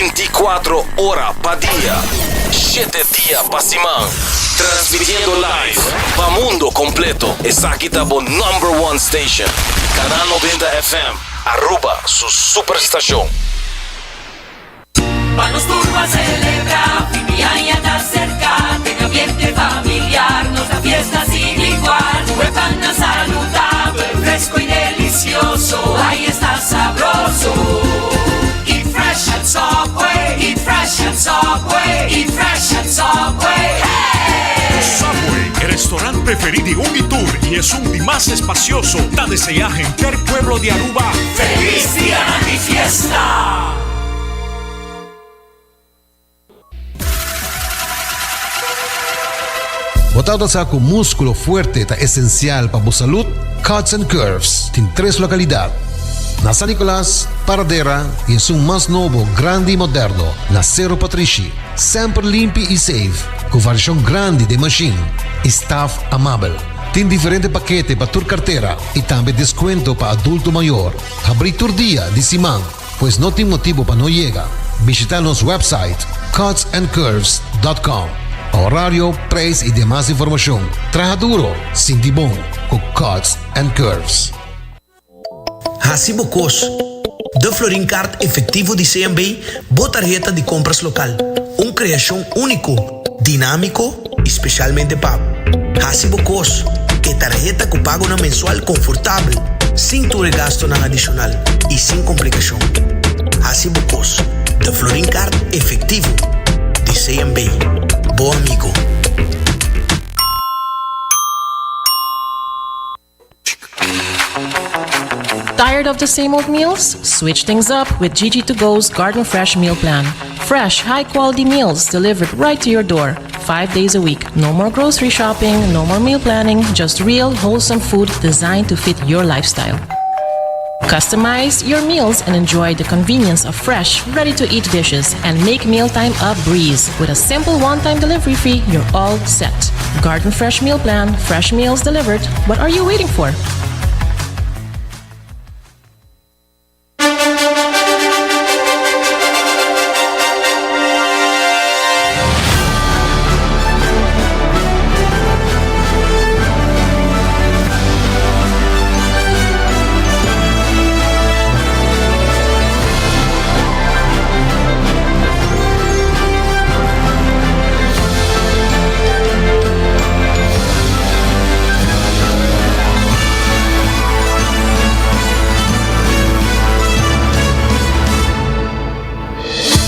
24 ora pa dia, shete dia pa siman. Transmitiendo live pa mundo completo. Esaki ta bo number one station. Canal 90 FM, Aruba su superstacion. Pa nos tur ban celebra, fin di aña ta cerca, den ambiente familiar nos da fiesta sin igual. Cu e pannan saludabel, fresco y delicioso, ay esta sabroso. Eat fresh at Subway, eat fresh at Subway, eat fresh at Subway, hey! Subway, e restaurant preferi di un y tur y esun di mas espacioso, ta desea henter pueblo di Aruba Feliz Dianan di Fiesta! Bo tabata sa ku múskulo fuerte ta esensial pa bo salud? Cuts and Curves tin tres lokalidat, na San Nicolas, Paradera i esun mas nobo, grandi i moderno, na Cerro Patrishi. Semper limpi i safe, ku variashon grandi den mashin i staf amabel. Tin diferente pakete pa tur kartera i tambe deskuento pa adulto mayor. Habrí tur dia di siman. Pues no tin motibu pa no yega. Bishita nos website cutsandcurves.com pa horario, prijs y demas informacion. Traha duro, sinti bon cu Cuts and Curves. Hasi bo kos. De Florin Card Efectivo di CMB, bo tarheta di compras local. Un creacion unico, dinamico y specialmente pa bo. Hasi bo kos, e tarheta ku pagonan mensual konfortabel, sin tur e gastonan adishonal i sin komplikashon. Hasi bo kos, de Florin Card Efectivo di CMB. Bo amigo. Tired of the same old meals? Switch things up with Gigi to Go's Garden Fresh Meal Plan. Fresh, high quality meals delivered right to your door, five days a week. No more grocery shopping, no more meal planning, just real, wholesome food designed to fit your lifestyle. Customize your meals and enjoy the convenience of fresh, ready to eat dishes and make mealtime a breeze. With a simple one time delivery fee, you're all set. Garden Fresh Meal Plan, fresh meals delivered. What are you waiting for?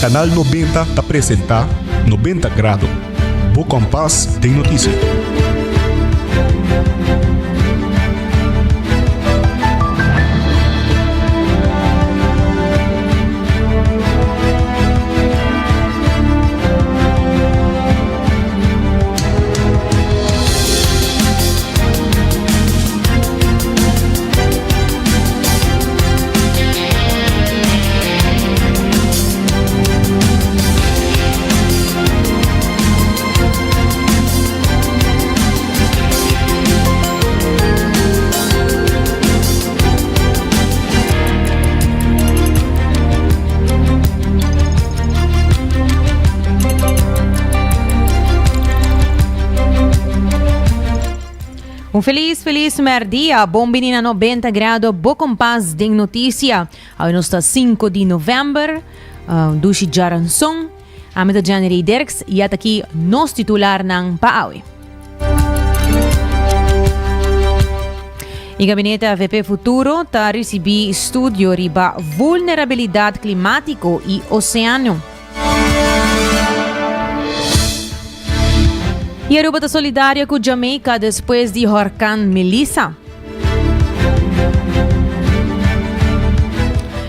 Canal 90 ta presenta 90 Grado, bo kompas den notisia. Un feliz, feliz merdia. Bon bini na 90 grado, bo kompas den noticia. Awe nos ta 5 di november, uh, dushi djaranson. Ami ta Janery Dirks y at aki nos titularnan pa awe. E gabinete AVP Futuro ta ricibi studio riba vulnerabilidad climatico y oceano. Y Aruba ta solidario cu Jamaica despues di horcan Melissa.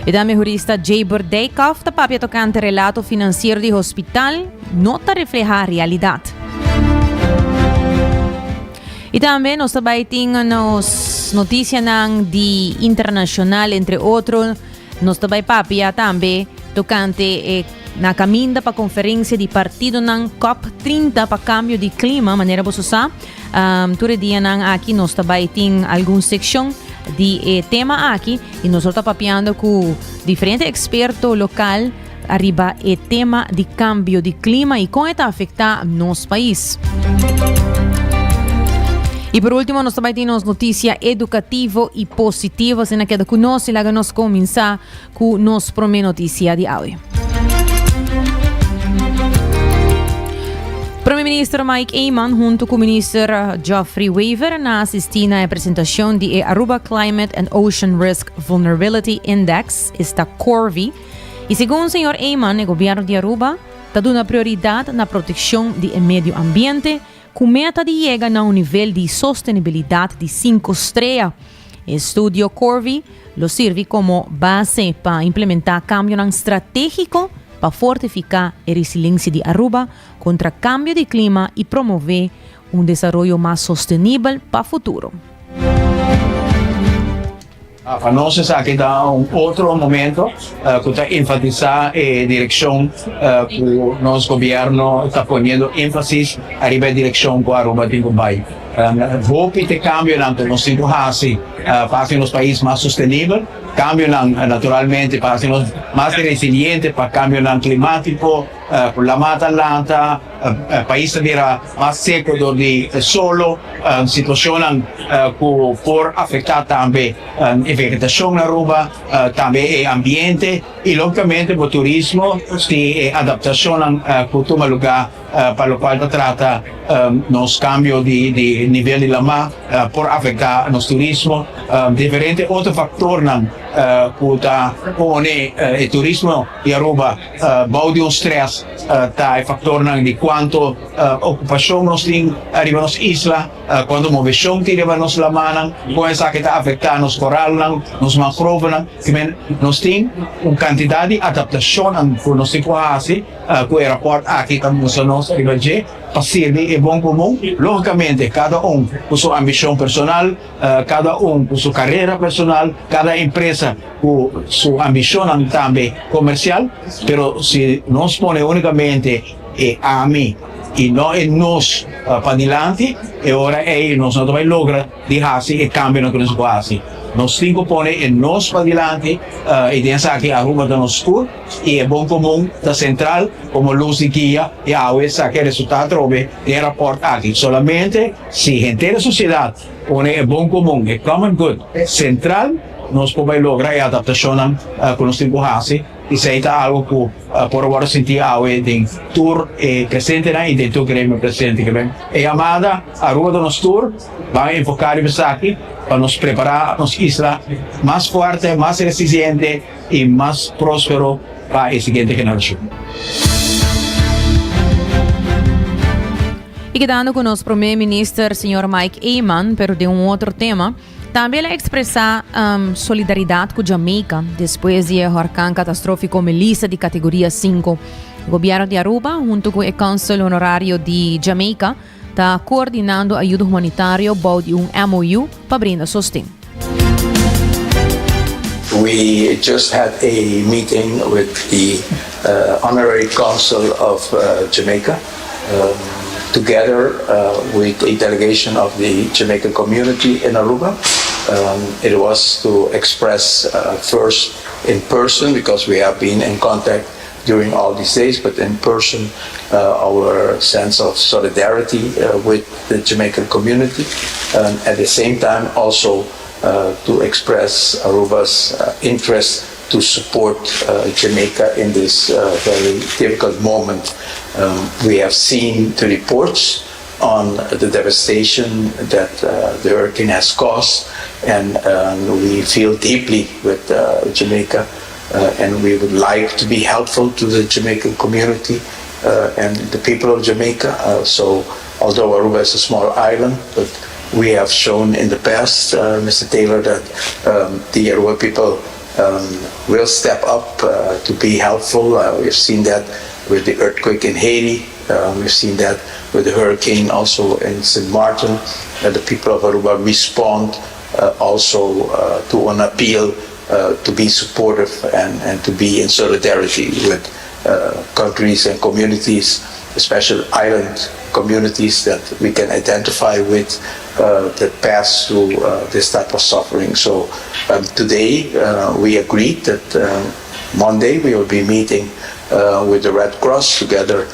E dame jurista Jay Berdijkhoff ta papia tocante relato financiero di hospital no ta refleha realidad. Y tambe nos ta bay tin nos noticianan di internacional entre otro nos ta bay papia tambe tocante e na caminda pa conferencia di partidonan COP30 pa cambio di clima manera boso sa. Um, tur e dianan aki nos ta bai tin algun seccion di e tema aki y nos ta papiando cu diferente experto local. ariba e tema di cambio di clima y con e ta afecta nos pais. Y por ultimo nos ta bay tin nos noticia educativo y positivo, asina keda cu nos y laga nos cuminsa cu nos prome noticia di awe. Prome Minister Mike Eman hunto cu Minister Geoffrey Wever na asisti na e presentacion di e Aruba Climate and Ocean Risk Vulnerability Index, esta CORVI, y segun señor Eman e gobierno di Aruba ta duna prioridad na proteccion di e medio ambiente cu meta di yega na un nivel di sostenibilidad di cinco strea. E estudio Corvi lo sirbi komo base pa implementá kambionan stratégiko pa fortifiká e resilensia di Aruba kontra kambio di klima i promové un desaroyo mas sostenibel pa futuro. Pa nos esaki ta un otro momento cu ta enfatisa e direccion cu nos gobierno ta poniendo enfasis ariba e direccion cu Aruba tin cu bay. Hopi t'e cambionan cu nos tin cu haci pa haci nos pais mas sostenibel, cambionan naturalmente pa haci nos mas resiliente pa cambionan climatico, cu lama ta lanta, pais ta bira mas seco dor di solo, situacionnan cu por afecta tambe e vegetacion na Aruba, tambe e ambiente y logicamente bo turismo si e adaptacionnan cu tuma lugar pa locual ta trata nos cambio di nivel di lama por afecta nos turismo, diferente otro factornan cu ta pone e turismo di Aruba Bou di un stress ta e factornan di cuanto ocupacion nos tin riba nos isla, cuanto movecion tin riba nos lamanan, con esaki ta afecta nos coralnan, nos mangrovenan. Kimen nos tin un cantidad di adaptacionnan cu nos tin cu haci cu e rapport aki ta mustra nos riba dje pa sirbi e bon comun. Logicamente cada un cu su ambicion personal, cada un cu su carera personal, cada empresa cu su ambicionnan tambe comercial, pero si nos pone unicamente e ami y no e nos padilanti, e ora ey nos no ta bay logra di haci e cambionan cu nos por haci. Nos tin cu pone e nos padilanti y den esaki Aruba ta nos tur y e bon comun ta central como luz di guia y awe esaki a resulta atrobe den e rapport aki. Solamente si henter e sociedad Pone e bon komun, e common good, sentral, nos por bai logra e adaptashonnan ku nos tin ku hasi i esei ta algu ku por a wòrdu sinti awe den tur e presentenan i den tur gremio presente. Ke ben e yamada Aruba ta nos tur, ban enfoká riba esaki pa nos prepará nos isla mas fuerte, mas resisiente i mas próspero pa e siguiente generashon. Y kedando cu nos Prome Minister señor Mike Eman, pero den un otro tema, tambe el a expresa um, solidaridad cu Jamaica despues di e horcan catastrofico Melissa di categoria 5. Gobierno di Aruba, hunto cu e Consul Honorario di Jamaica, ta coordinando ayudo humanitario bou di un MOU pa brinda sosten. We just had a meeting with the Honorary Consul of Jamaica together with a delegation of the Jamaican community in Aruba. It was to express first in person because we have been in contact during all these days, but in person our sense of solidarity with the Jamaican community and at the same time also to express Aruba's interest to support Jamaica in this very difficult moment. We have seen the reports on the devastation that the hurricane has caused and we feel deeply with Jamaica and we would like to be helpful to the Jamaican community and the people of Jamaica. So although Aruba is a small island, but we have shown in the past, Mr. Taylor, that the Aruba people will step up to be helpful. We've seen that with the earthquake in Haiti. We've seen that with the hurricane also in St. Martin. The people of Aruba respond also to an appeal to be supportive and, and to be in solidarity with countries and communities, especially island communities that we can identify with that pass through this type of suffering. So today we agreed that Monday we will be meeting. with the Red Cross together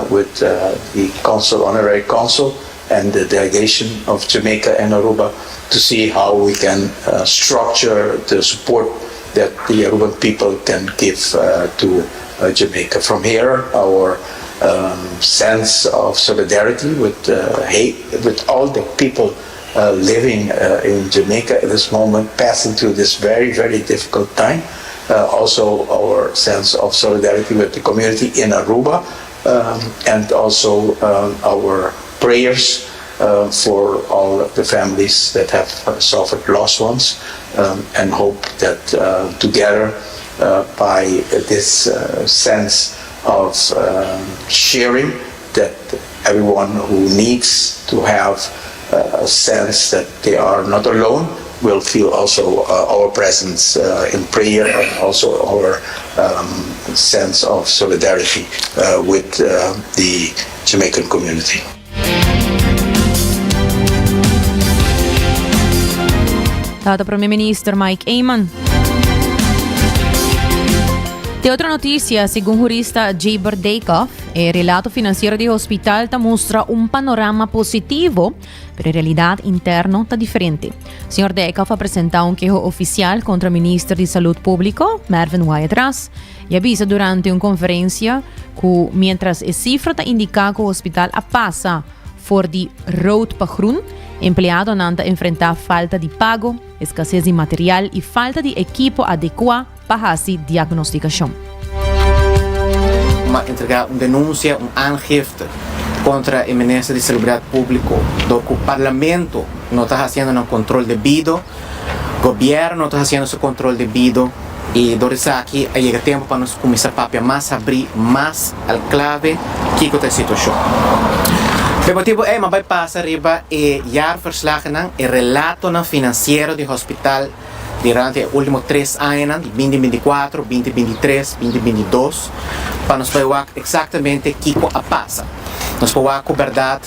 with the consul, honorary consul and the delegation of Jamaica and Aruba to see how we can structure the support that the Aruban people can give to Jamaica. From here, our sense of solidarity with with all the people living in Jamaica at this moment, passing through this very, very difficult time. Also our sense of solidarity with the community in Aruba and also our prayers for all the families that have suffered lost ones and hope that together by this sense of sharing that everyone who needs to have a sense that they are not alone will feel also our presence in prayer and also our sense of solidarity with the Jamaican community. Tata Prome Minister Mike Eman. De otro noticia, segun hurista Jaber Dijkhoff, e relato financiero di hospital ta mustra un panorama positivo, pero e realidad interno ta diferente. Señor Dijkhoff a presenta un keho oficial contra Minister di Salud Publico, Mervin Wyatt-Ras, y a bisa durante un conferencia cu mientras e cifra ta indica cu hospital a pasa for di rood pa groen, empleadonan ta enfrenta falta di pago, escasez di material y falta di ekipo adecua pa haci diagnosticacion. A entrega un denuncia, un aangifte contra e Minister di Salubridad Publico dor cu Parlamento no ta haciendo nan control debido, Gobierno no ta haciendo su control debido y dor esaki a yega tempo pa nos cuminsa papia mas habri, mas al clave kico ta e situacion. P'e motibo ey m'a bay pasa riba e jaarverslagennan, e relatonan financiero di hospital Durante e ultimo tres añanan, di binti binti kuater, binti binti tres, binti binti dos, pa nos por wak eksaktamente kiko a pasa. Nos por wak ku bèrdat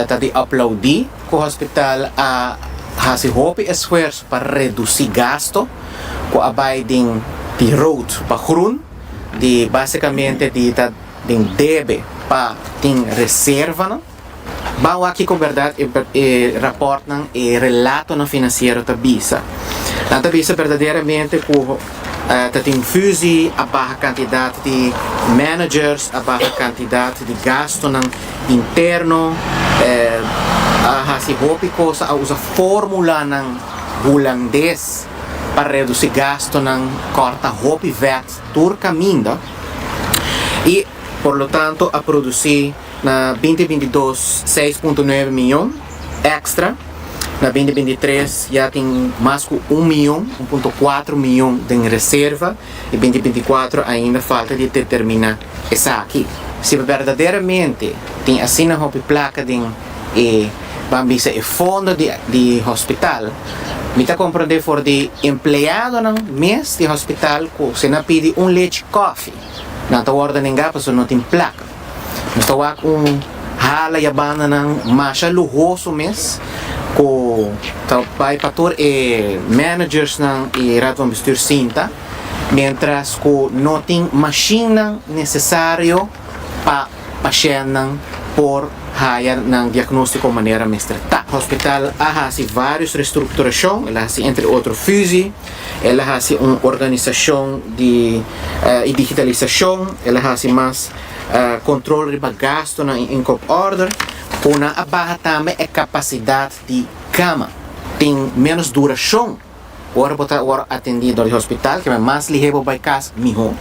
ta di aplaudí ku hospital a hasi hopi esfuerso pa redusí gasto ku a bai den di rood pa groen, di basikamente di ta den debe pa tin reservanan. Ban wak kiko bèrdat e rapòrtnan, e relatonan finansiero ta bisa. Nan ta bisa berdaderamente ku ta tin fusie, a baha kantidat di managers, a baha kantidat di gastunan interno, a hasi hopi kos, a usa formulanan hulandes pa redusí gastunan, kòrta hopi vèt tur kaminda i por lo tanto a produsí. Na binti binti dos seis punto nuebe miyon extra, na binti binti tres ya tin mas ku un miyon, un punto kuatro miyon den reserva i binti binti kuatro ainda falta di determina esaki. Si berdaderamente tin asina hopi plaka den e ban bisa e fondo di di hospital, mi ta komprende for di empleadonan mes di hospital ku si nan pidi un lechi kofi nan ta wòrdu nenga pasobra no tin plaka. Nos ta wak un hala y a bandanan masha luhoso mes cu ta bay pa tur e managersnan y raad van bestuur sinta, mientras cu no tin machinnan necesario pa pashentnan por haya nan diagnostico manera mester ta. Hospital a haci varios restructuracion, el a haci entre otro fusie, el a haci un organisacion di y digitalisacion, el a haci mas control riba gastonan y inkoop-order, cu nan a baha tambe e capacidad di cama. Tin menos duracion ora bo ta wor atendi dor di hospital, keme mas lihe bo bay cas, miho.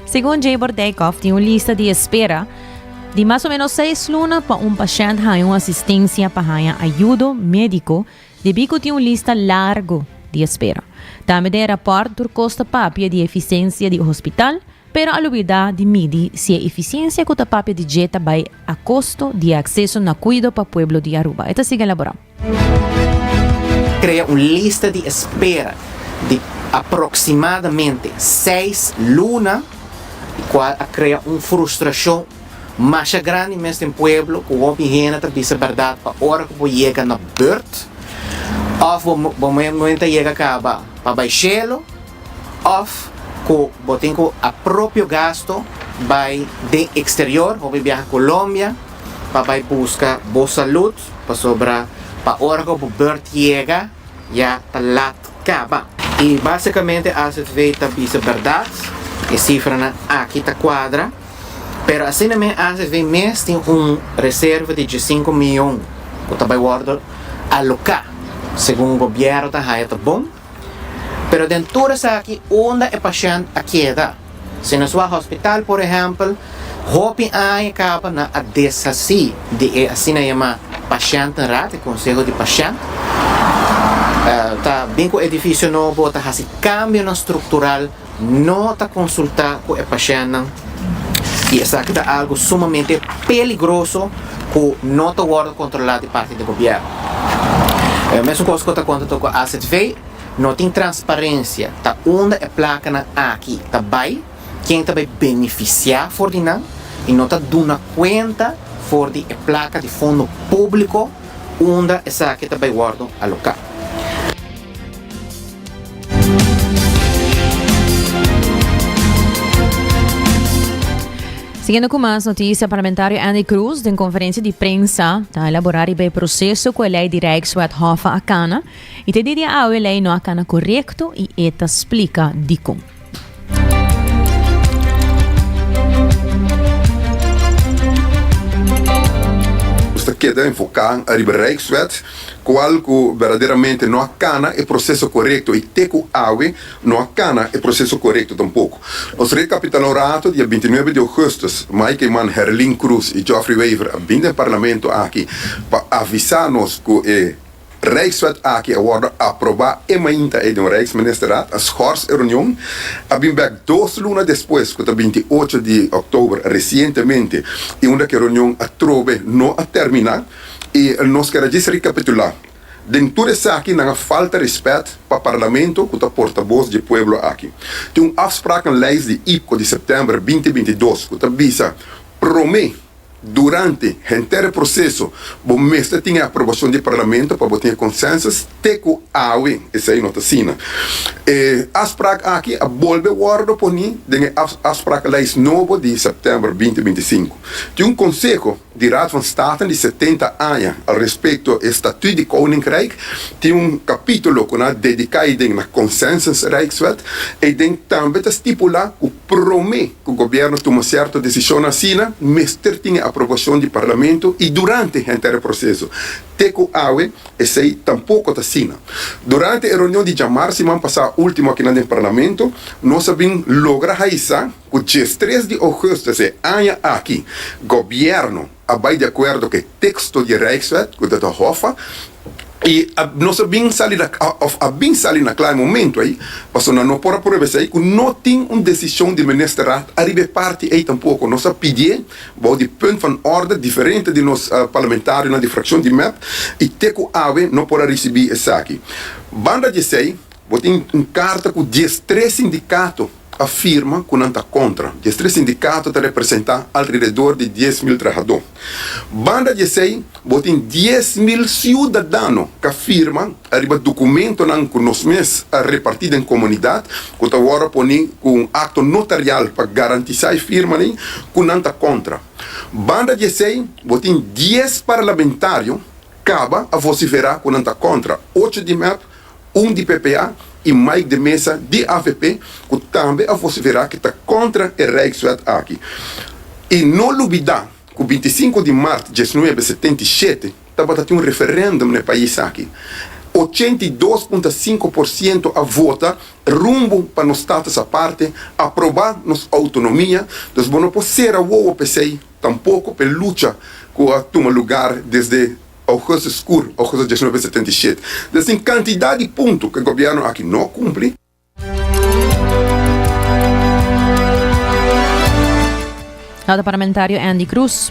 Segun Jabor Dijkhoff tin un lista di espera di mas o menos seis luna pa un pashènt haña un asistensia pa haña ayudo médiko debí ku tin un lista largu di espera. Tambe den e rapòrt tur kos ta papia di efisensia di hospital, pero a lubidá di midi si e efisensia ku ta papia di dje ta bai a kosto di e akseso na kuido pa pueblo di Aruba. E ta sigui elaborá. Krea un lista di espera di aproksimadamente seis luna, di kual a krea un frustrashon masha grandi mes den pueblo ku hopi hende ta bisa bèrdat pa ora ku bo yega na bùrt. Òf bo bo momento a yega kaba pa bai shelu òf ku bo tin ku a propio gasto bai den eksterior, hopi biaha Colombia pa bai buska bo salud pasobra pa ora ku bo beurt yega ya ta lat kaba. I basikamente azv ta bisa bèrdat, e sifranan aki ta kuadra. Pero asina mes ACV mes tin un reserva di diesinco miyon cu ta bay wordo aloca segun gobierno ta haya ta bon. Pero den tur esaki unda e pashent a keda? Si nos wak hospital por ehempel, hopi aña caba nan a deshaci di e asina yama patientenraad, e conseho di pashent. Ta bin cu edificio nobo, ta haci cambionan structural. No ta konsultá ku e pashèntnan i esaki ta algu sumamente peligroso ku no ta wòrdu kontrolá di parti di gobièrnu. E mesun kos ku ta konta ta ku azv, no tin transparensia ta unda e plakanan aki ta bai, ken ta bai benefisiá for di nan i no ta duna kuenta for di e plaka di fondo públiko unda esaki ta bai wòrdu aloká. Siguiendo cu mas noticia, parlamentario Andy Cruz den conferencia di prensa ta elabora riba e proceso cu e ley di Rijkswet Hoffa a cana y te di dia awe e ley no a cana corecto y e ta splica dicon. Nos ta keda enfoká riba Rijkswet, kual ku berdaderamente no a kana e proseso korekto i te ku awe no a kana e proseso korekto tampoko. Nos rekapitulá un rato, dia bintinuebe di ougùstùs, Mike Eman, Herlin Cruz i Geoffrey Wever a bin den parlamento aki pa avisá nos ku e Rijkswet aki a wordo aproba e mainta ei den un Rijksministerraad, a schors e reunion, a bin bek dos luna despues ku ta 28 di oktober resientemente i unda ku e reunion atrobe no a termina i nos kier a djis rekapitula. Den tur esaki nan a falta rispet pa Parlamento ku ta portabos dje pueblo aki. Tin un afsprakenlijst di IPCO di september 2022 ku ta bisa prome Durante henter e proseso bo mester tin e aprobacion di Parlamento pa bo tin e consensus, te cu awe esey no ta asina. E afspraak aki a bolbe wordo poni den e afsprakenlijst nobo di september 2025. Tin un conseho di Raad van Staten di 70 aña al respecto e Statuut di Koninkrijk, tin un capitulo cu nan a dedica eyden na Consensus Rijkswet, eyden tambe ta stipula cu Prome cu gobierno tuma cierto decisionnan asina, mester tin e aprobacion di Parlamento y durante henter e proceso. Te cu awe, esey tampoco ta asina. Durante e reunion di djamar siman pasa ultimo akinan den Parlamento, nos a bin logra haisa cu diestres di augustus e aña aki, gobierno a bay di acuerdo cu e texto di e Rijkswet, cu ta Hoffa, I a nos a bin sali na of a bin sali na kla e momento ei, pasobra nan no por a prueba esei, ku no tin un desishon di ministerraad ariba e parti ei tampoko. Nos a pidié bou di punt van orde diferente di nos parlamentarionan di frakshon di mep i te ku awe no por a risibí esaki. Banda di esei, bo tin un karta ku diestres sindikato a firma ku nan ta kontra. Diestres sindikato ta representá alrededor di 10,000 trahadó. Banda di esei, bo tin 10,000 siudadano ku a firma ariba dokumentonan ku nos mes a repartí den komunidat, ku ta wòrdu poní ku un akto notarial pa garantisá e firmanan ku nan ta kontra. Banda di esei, bo tin dies parlamentario kaba a vosiferá ku nan ta kontra, ocho di mep, un di PPA y Mike de Meza di avp cu tambe a vocifera cu ta contra e Rijkswet aki. Y no lubida cu 25 di maart 1977 tabata tin un referendum na e pais aki. 82.5 por ciento a vota rumbo pa nos status aparte, aproba nos autonomia. Dus bo no por cera wowo p'esey tampoco p'e lucha cu a tuma lugar desde Augustus Skur, Augustus 1977. Dus tin kantidat di punto ku e gobièrnu aki no kumpli. Alto Parlamentario Andy Cruz.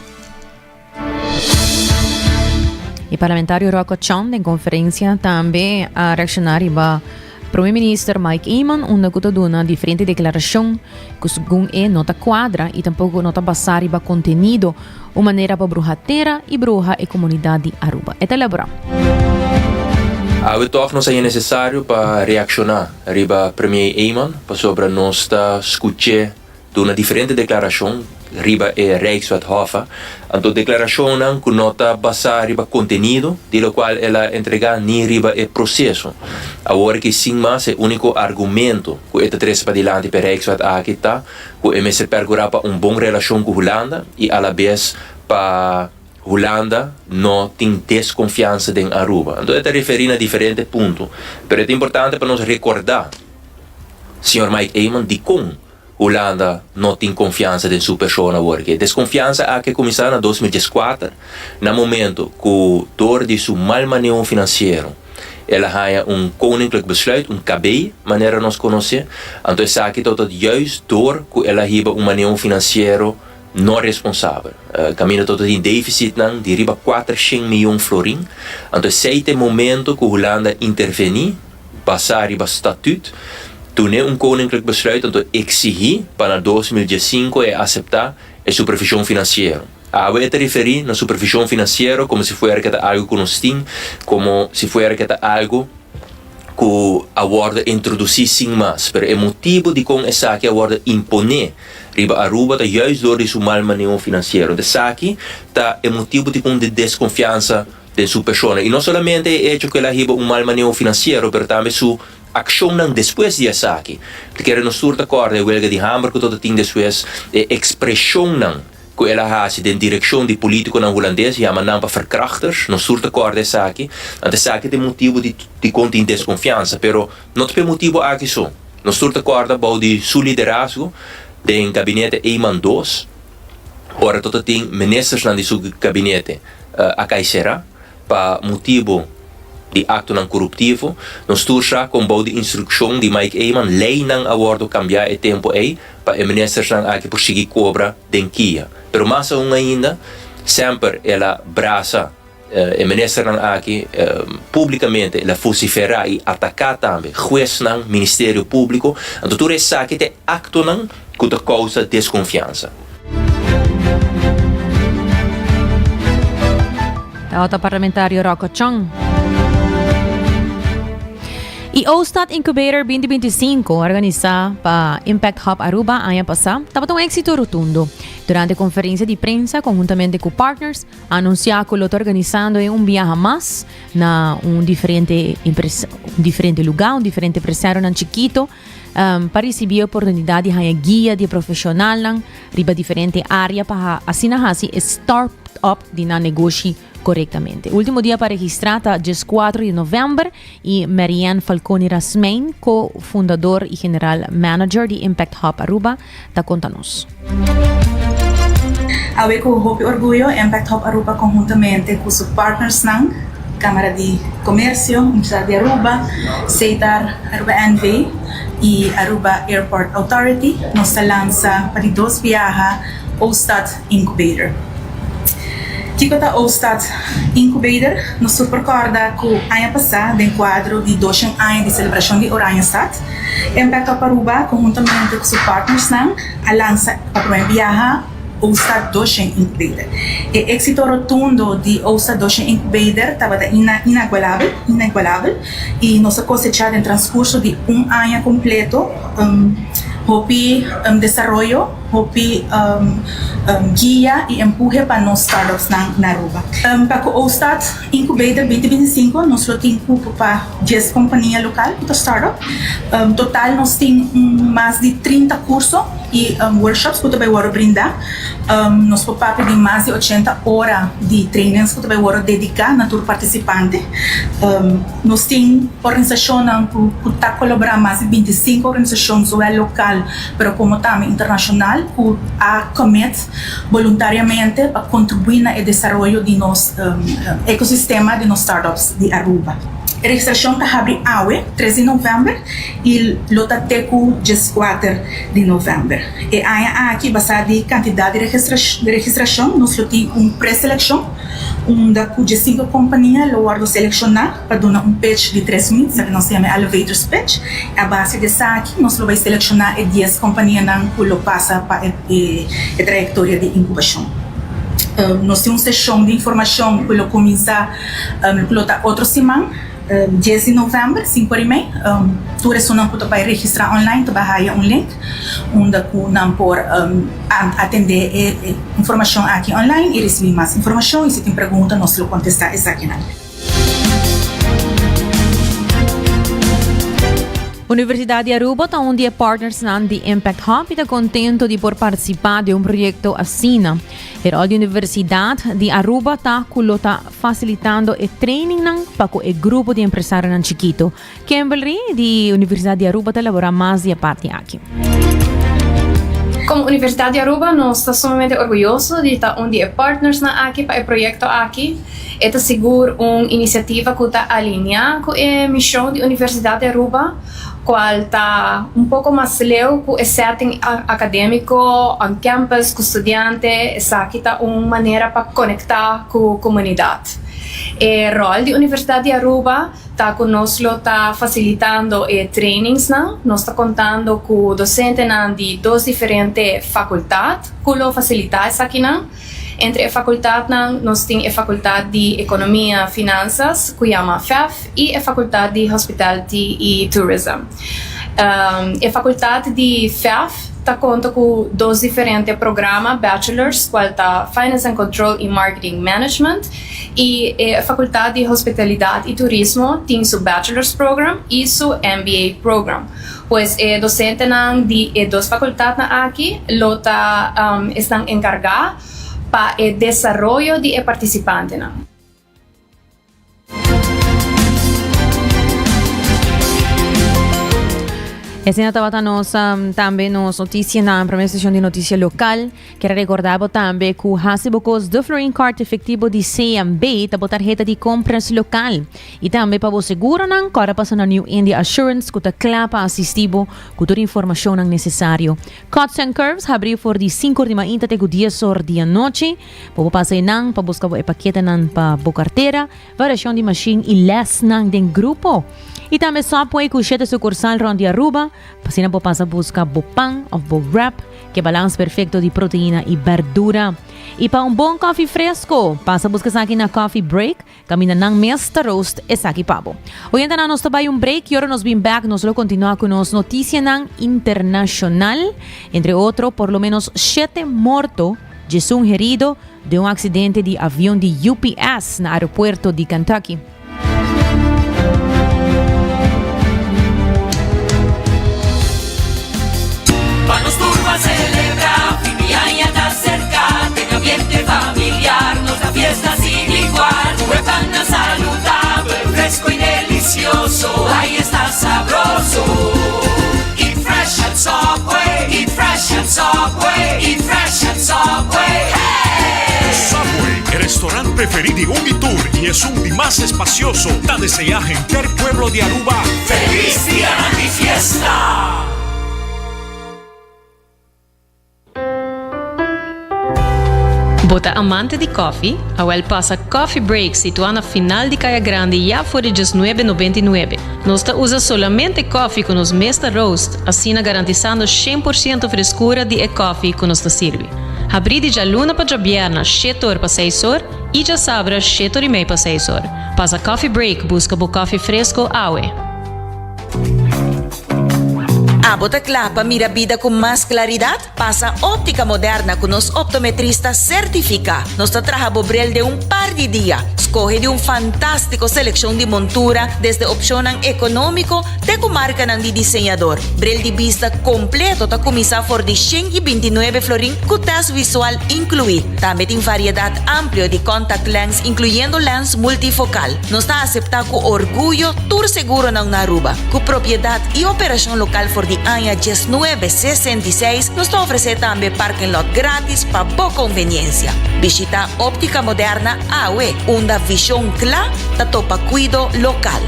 E parlamentario Rocco Chong den conferencia tambe a reacciona riba Prome Minister Mike Eman unda cu ta duna diferente declaracion cu segun e no ta cuadra y tampoco no ta basa riba contenido. Un manera pa bruha tera y bruha e comunidad di Aruba. E ta elabora. Awe tòg nos a haña nesesario pa reakshoná riba Premier Eman pasobra nos ta skuch'é duna diferente deklarashon riba e Rijkswet Hoffa. Anto deklarashonnan ku no ta basá riba kontenido di lokual el a entregá ni riba e proseso. Awor aki sin mas e úniko argumento ku e ta trese padilanti pa e Rijkswet aki ta ku e mester perkurá pa un bon relashon ku Hulanda i alabes pa Hulanda no tin deskonfiansa den Aruba. Anto e ta referí na diferente punto, pero e ta importante pa nos rekordá señor Mike Eman dikon Hulanda no tin konfiansa den su persona awor. E deskonfiansa aki a kuminsá na 2014, na momento ku dor di su mal maneho finansiero el a haña un Koninklijk Besluit, un KB manera nos konosé. Anto esaki tabata juist dor ku el a hiba un maneho finansiero no responsabel. Kaminda tabata tin defisitnan di riba 400 miyon florin. Anto esei ta e momento ku Hulanda intervení basá riba statut, dun'é un Koninklijk Besluit anto eksihí pa na 2015 e aseptá e supervishon finansiero. Awe e ta referí na supervishon finansiero komo si fuera ke ta algu ku nos tin, komo si fuera ke ta algu ku a wòrdu introdusí sin mas. Pero e motibu dikon esaki a wòrdu imponé riba Aruba ta juist dor di su mal maneho finansiero. Entonces esaki ta e motibu dikon di deskonfiansa den su persona. I no solamente e echo ku el a hiba un mal maneho finansiero, pero tambe su akshonnan despues di esaki. Ta kere nos tur ta kòrda e welga di hamber ku tabata tin despues, e ekspreshonnan ku el a hasi den direkshon di polítikonan hulandes, yama nan pa verkrachters, nos tur ta kòrda esaki. Anto esaki ta e motibu di dikon tin deskonfiansa. Pero no ta pa e motibu aki so. Nos tur ta kòrda bou di su liderazgo den gabinete Eman dos, ora tabata tin ministersnan di su gabinete a kai será pa motibu di aktonan koruptivo. Nos tur sa kon bou di instrukshon di Mike Eman leinan a wòrdu kambiá e tempu ei pa e ministersnan aki por sigui kobra den kia. Pero mas aun ainda, semper el a brasa e ministernan aki públikamente, el a vosiferá i ataká tambe huesnan, Ministerio Públiko. Anto tur esaki ta e aktonan ku ta kousa deskonfiansa. Tabata parlamentario Rocco Chong. E O'Stad Incubator 2025, organisa pa Impact Hub Aruba aña pasa, tabata un éxito rotundo. Durante conferencia di prensa, conhuntamente cu partners, a anuncia cu lo ta organisando e un biaha mas na un diferente, un diferente lugar, un diferente empresario chiquito, um, pa ricibi e oportunidad di haya guia di profesionalnan riba diferente area pa asina hasi e start up di nan negoshi korektamente. Ultimo dia pa registrá ta 14 di novèmber i Marianne Falconi Rasmijn, ko-fundador i general manager di Impact Hub Aruba, ta konta nos. Awe ku hopi orguyo Impact Hub Aruba konhuntamente ku su partnersnan, Kámara di Komersio, Universidat di Aruba, Setar Aruba NV i Aruba Airport Authority, nos ta lansa pa di dos biaha O'Stad Incubator. Kiko ta O'Stad Incubator? Nos tur por kòrda ku aña pasá den kuadro di doshen aña di selebrashon di Oranjestad, Impact Hub Aruba konhuntamente ku su partnersnan a lansa pa promé biaha O'Stad Doshen Incubator. E éksito rotundo di O'Stad Doshen Incubator tabata inagualabel, inigualabel, i nos a kosechá den transkurso di un aña kompleto hopi desaroyo, Hopi guia y empuhe pa nos startupsnan na Aruba. Pa cu O'Start Incubator 2025 nos lo tin cupo pa dies compania local cu ta startup. Total nos tin mas di 30 curso y workshops cu ta bay worde brinda. Nos por papia di mas di 80 ora di trainings cu ta bay worde dedica na tur participante. Nos tin organisacionnan cu ta colabora, mas di 25 organisacion zowel local pero komo tambe internashonal ku a commit boluntariamente pa kontribuí na e desaroyo di nos ekosistema di nos startups di Aruba. E registrashon ta habri awe, tres di novèmber, i lo ta te ku dieskuater di novèmber. E aña aki, basá di kantidat di registrashon, nos lo tin un preselekshon unda ku diesinku kompania lo wòrdu selekshoná. Pa duna un pitch di tres minut, esaki nos ta yama e elevator's pitch. A base di esaki nos lo bai selekshoná e dies kompanianan ku lo pasa pa e trayektoria di inkubashon. Nos tin un seshon di informashon ku lo kuminsá, ku lo ta otro siman. Dies di november, sinku ora i mei, tur esunnan ku ta bai registrá online ta bai haya un link unda ku nan por atendé e informashon aki online i risibí mas informashon i si tin pregunta nos lo kontestá esakinan. Universidad di Aruba ta un di e partnersnan di Impact Hub y ta contento di por participa den un proyecto asina. E rol di Universidad di Aruba ta cu lo ta facilitando e trainingnan pa cu e grupo di empresarionan chikito. Kimberly di Universidad di Aruba ta elabora mas di e parti aki. Como Universidad di Aruba nos ta sumamente orguyoso di ta un di e partnersnan aki pa e proyecto aki. E ta sigur un iniciativa cu ta alinea cu e mision di Universidad di Aruba, cual ta un poco mas leu cu e setting academico on campus cu studiante. Esaki ta un manera pa conecta cu comunidad. E rol di Universidad di Aruba ta cu nos lo ta facilitando e trainingsnan. Nos ta contando cu docentenan di dos diferente facultad cu lo facilita esakinan. Entre e facultadnan nos tin e facultad di Economia Finanzas cu yama FEF y e facultad di Hospitality y Tourism. E facultad di FEF ta conta cu dos diferente programa bachelors cual ta Finance and Control y Marketing Management y e facultad di Hospitalidad y Turismo tin su bachelors program y su MBA program. Pues e docentenan di e dos facultadnan aki lo ta esnan encarga pa e desaroyo di e participantenan. Esina tabata nos tambe nos noticianan, prome sesión di noticia local. Kier a recorda bo tambe cu haci bo cos de Florin Card efectivo di CMB ta bo tarheta di compras local. Y tambe pa bo seguronan, corda pasa na New India Assurance cu ta cla pa asisti bo cu tur informacionnan necesario. Cuts and Curves habri for di cinco or di mainta te cu dies or di anochi. Bo por pasa eynan pa busca bo e paketenan pa bo cartera, variacion di machine y lesnan den grupo. Y tambe Subway cu shete sucursal rond di Aruba, pa asina bo pasa busca bo pan of bo wrap. Ke balans perfecto di proteina y berdura. Y pa un bon koffie fresco, pasa busca esaki na Coffee Break, caminda nan mes ta roast esaki pa bo. Oyentenan nos ta bay un break y ora nos bin back nos lo continua cu nos noticianan internacional. Entre otro, por lo menos shete morto, djesun herido den un accidente di avion di UPS na aeropuerto di Kentucky. Pa nos tur ban celebra, fin di aña ta cerca, den ambiente familiar nos da fiesta sin igual. Cu e pannan saludabel, fresco y delicioso, ay esta sabroso. Eat fresh at Subway, eat fresh at Subway, eat fresh at Subway, hey! Subway, e restaurant preferí di un i tur i esun di mas espacioso, ta deseá henter pueblo di Aruba Feliz dianan di fiesta! Bo ta amante di koffie? Awel pasa Coffee Break situá na final di Kaya Grandi ya for di diesnuebe nobenta i nuebe. Nos ta usa solamente koffie ku nos mes ta roast, asina garantisando 100% freskura di e koffie ku nos ta sirbi. Habrí di djaluna pa djabièrna shete or pa seis or i djasabra shete or i mei pa seis or. Pasa Coffee Break buska bo koffie fresko awe. Abo ta kla pa mira bida ku mas klaridat? Pasa Óptica Moderna ku nos optometrista sertifiká. Nos ta traha bo bril den un par di dia. Skohe di un fantástiko selekshon di montura, desde opshonnan ekonómiko te ku markanan di diseñador. Bril di bista kompleto ta kuminsá for di 129 florin ku tèst visual inkluí. Tambe tin variedat amplio di contact lens inkluyendo lens multifokal. Nos ta aseptá ku orguyo tur seguronan na Aruba. Ku propiedat i operashon lokal for di aña 1966, nos ta ofresé tambe parking lot gratis pa bo konveniensia. Bishitá Óptica Moderna awe, unda vishon kla ta topa kuido lokal.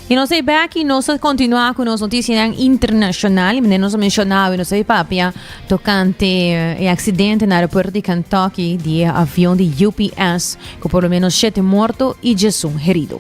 Y nos ei back y nos a continua cu nos noticianan internacional. Y manera nos a menciona awe, nos a papia tocante e accidente na aeropuerto di Kentucky di e avion di UPS cu por lo menos shete morto y djesun herido.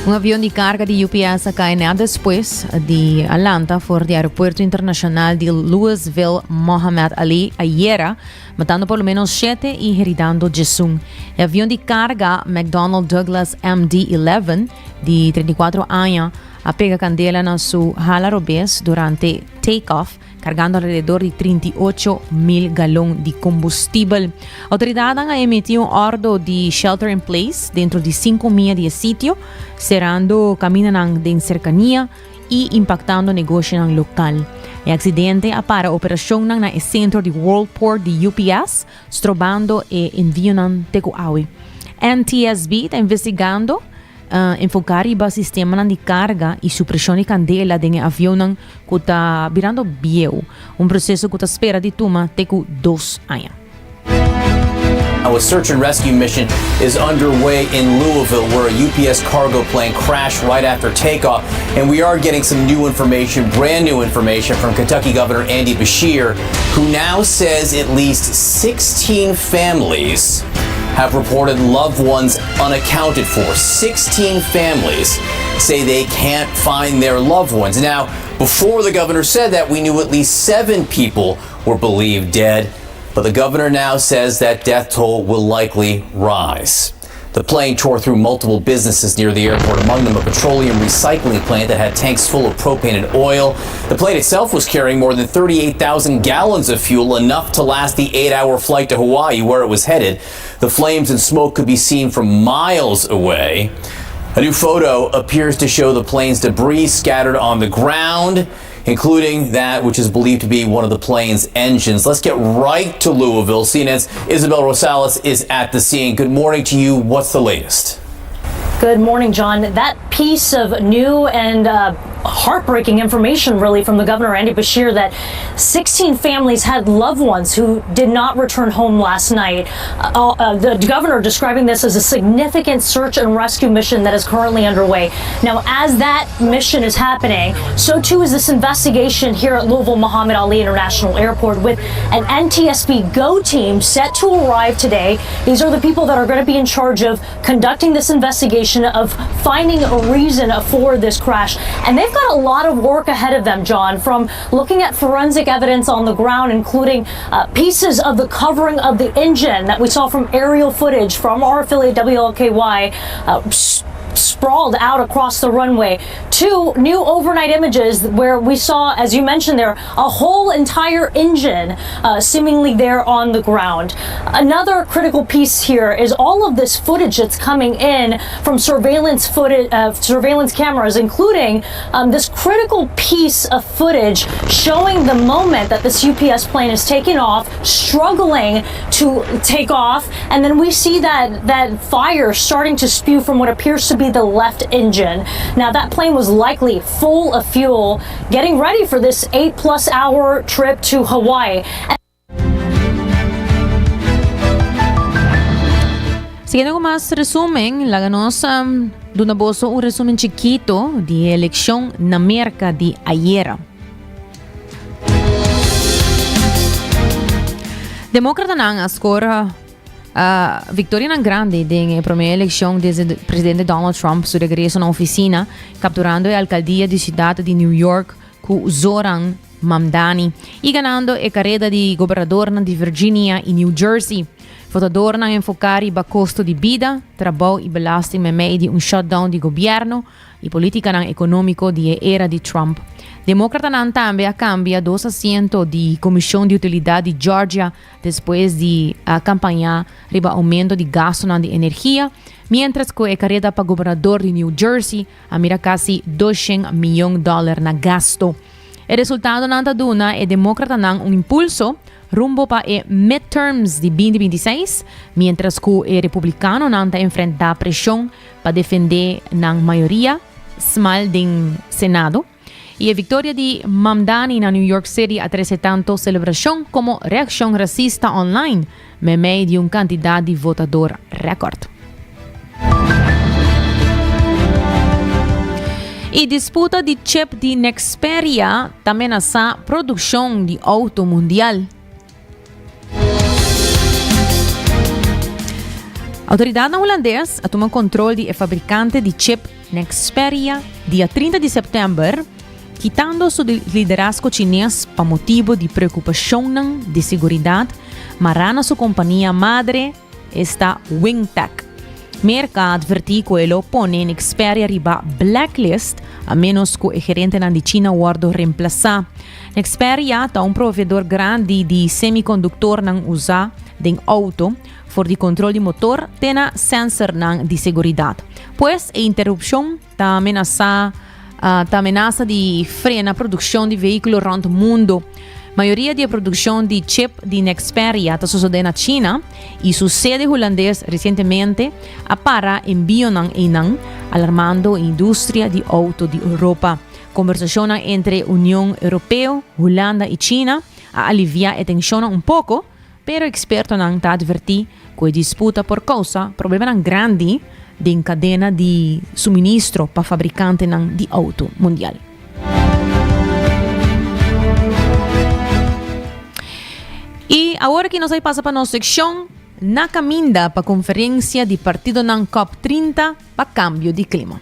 Un avion di carga di UPS a cay net despues di a lanta for di aeropuerto internacional di Louisville Muhammad Ali ayera, matando por lo menos shete y heridando djesun. E avion di carga McDonnell Douglas MD-11 di 34 aña a pega candela na su hala robes durante take-off, cargando alrededor di 38 mil galon di combustibel. Autoridadnan a emiti un ordo di shelter in place dentro di 5 mia di e sitio, cerando caminanan den cercania y impactando negoshinan local. E accidente a para operacionnan na e centro di Worldport di UPS, strobando e envionan te cu awe. NTSB ta investigando Enfoká riba sistemanan di karga i supreshon di kandela den e avionnan ku ta birando bieu, un proseso ku ta spera di tuma te ku dos aña. Now a search and rescue mission is underway in Louisville where a UPS cargo plane crashed right after takeoff. And we are getting some new information, brand new information from Kentucky Governor Andy Beshear, who now says at least 16 families have reported loved ones unaccounted for. 16 families say they can't find their loved ones. Now, before the governor said that, we knew at least seven people were believed dead. But the governor now says that death toll will likely rise. The plane tore through multiple businesses near the airport, among them a petroleum recycling plant that had tanks full of propane and oil. The plane itself was carrying more than 38,000 gallons of fuel, enough to last the eight hour flight to Hawaii, where it was headed. The flames and smoke could be seen from miles away. A new photo appears to show the plane's debris scattered on the ground including that which is believed to be one of the plane's engines. Let's get right to Louisville. CNN's Isabel Rosales is at the scene. Good morning to you. What's the latest? Good morning, John. That piece of new and uh, heartbreaking information, really, from the governor, Andy Beshear, that 16 families had loved ones who did not return home last night. Uh, uh, the governor describing this as a significant search and rescue mission that is currently underway. Now, as that mission is happening, so too is this investigation here at Louisville Muhammad Ali International Airport with an NTSB GO team set to arrive today. These are the people that are going to be in charge of conducting this investigation of finding a reason for this crash. And they've got a lot of work ahead of them, John, from looking at forensic evidence on the ground, including uh, pieces of the covering of the engine that we saw from aerial footage from our affiliate WLKY. Uh, sprawled out across the runway. Two new overnight images where we saw, as you mentioned there, a whole entire engine uh, seemingly there on the ground. Another critical piece here is all of this footage that's coming in from surveillance footage, uh, surveillance cameras, including um, this critical piece of footage showing the moment that this UPS plane is taking off, struggling to take off, and then we see that that fire starting to spew from what appears to be the left engine. Now that plane was likely full of fuel, getting ready for this eight plus hour trip to Hawaii. Siguiendo con mas resumen, laga nos um, duna boso un resumen chiquito di eleccion na Merca di ayera. Demócratanan a score uh, victorianan grandi den e prome eleccion desde presidente Donald Trump su regreso na oficina, capturando e alcaldia di ciudad di New York cu Zohran Mamdani y ganando e careda di gobernadornan di Virginia y New Jersey. Votadornan enfoca riba costo di bida, trabou y belasting memey di un shutdown di gobierno y politicanan economico di e era di Trump. Democratanan tambe a cambia dos asiento di Comision di Utilidad di Georgia despues di a campaña riba aumento di gastonan di energia, mientras cu e careda pa gobernador di New Jersey a mira casi 200 miyon dollar na gasto. E resultadonan ta duna e demókratanan un impulso rumbo pa e midterms di 2026, miéntras ku e republikanonan ta enfrentá preshon pa defendé nan mayoria smal den Senado. I e viktoria di Mamdani na New York City a trese tanto selebrashon komo reakshon rasista online meimei di un kantidat di votador rèkòrt. E disputa di chip di Nexperia ta menasá produkshon di outo mundial. Outoridatnan hulandes a tuma kontrol di e fabrikante di chip Nexperia dia 30 di sèptèmber, kitando su liderazgo chines pa motibu di preokupashonnan di seguridat mará na su kompania madre, esta Wingtech. Merka a advertí ku e lo pone Nexperia riba blacklist a ménos ku e gerentenan di China wòrdu remplasá. Nexperia ta un proveedor grandi di semikonduktornan usá den outo, for di kontrol di motor te na sensornan di seguridat. Pues e interupshon ta menasá ta menasa di frena produkshon di vehíkulo rònt mundu. Mayoria di e produkshon di chip di Nexperia ta sosodé na China i su sede hulandes resientemente a para enbionan einan, alarmando e industria di outo di Europa. Kombersashonnan entre Union Europeo, Hulanda i China a aliviá e tenshonnan un poko, pero ekspertonan ta atvertí ku e disputa por kousa problemanan grandi den kadena di suministro pa fabrikantenan di outo mundial. I awor aki nos a pasa pa nos sekshon Na Kaminda pa Konferensia di Partidonan Cop 30 pa Kambio di Klima.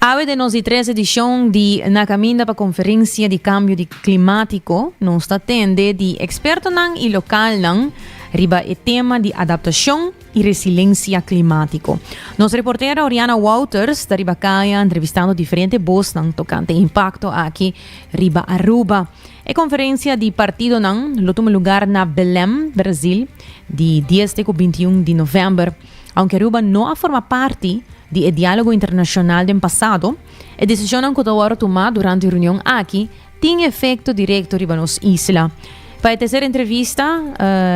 Awe den nos di tres edishon di Na Kaminda pa Konferensia di Kambio di Klimátiko nos ta tende di ekspertonan i lokalnan riba e tema di adaptashon i resilensia klimátiko. Nos reportera Oriana Wouters ta riba kaya entrevistando diferente bosnan tokante e impakto aki riba Aruba. E konferensia di partidonan lo tuma lugar na Belém, Brazil, di dies te ku bintiun di novèmber. Aunke Aruba no a forma parti di e diálogo internashonal den pasado, e desishonnan ku ta wòrdu tumá durante e reunion aki tin efekto direkto riba nos isla. Pa e terser entrevista,